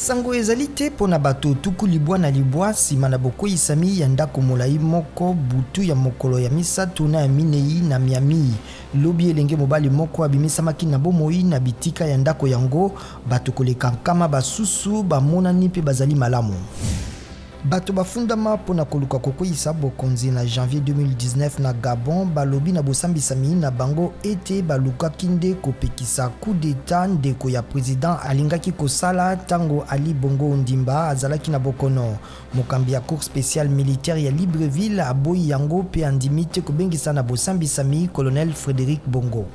Sango ezali te mpo na bato 99 nsima na bokweyisami ya ndako molai moko butu ya mokolo ya misato na ya minei na Miami. Lobi elenge mobali moko abimisamaki na bomoi na bitika ya ndako yango, bato koleka nkama basusu bamonani mpe bazali malamu. Bato bafundama mpo na koluka kokweyisa bokonzi na janvier 2019 na Gabon balobi na bosambisami na bango ete balukaki nde kopekisa coup d'etat ndeko ya president alingaki kosala ntango Ali Bongo Ondimba azalaki na bokono. Mokambi ya Cour speciale militaire ya Libreville aboyi yango mpe andimi te kobengisa na bosambisami colonel Frederic Bongo.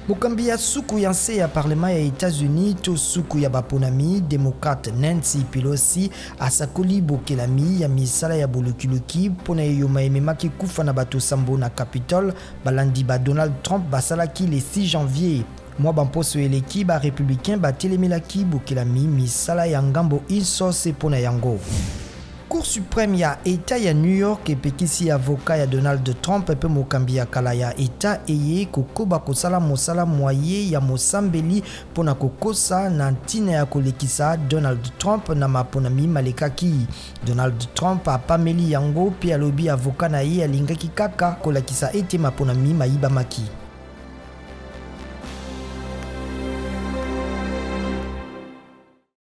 Mokambi ya suku ya nse ya parlement ya Etats-Unis to suku ya baponami demokrate Nancy Pelosi asakoli bokelami ya misala ya bolukiluki mpo na eyoma ememaki kufa na bato sambo na Capitole balandi ba Donald Trump basalaki le 6 janvier. Mwa bamposo eleki ba republicains batelemelaki bokelami misala ya ngambo inso se mpo na yango. Cour supreme ya Etat ya New York epekisi avocat ya Donald Trump mpe mokambi ya kala ya Etat eye kokoba kosala mosala mwa ye ya mosambeli mpo na kokosa na ntina ya kolekisa Donald Trump na maponami malekaki. Donald Trump apameli yango mpe alobi avocat na ye alingaki kaka kolakisa ete maponami mayibamaki.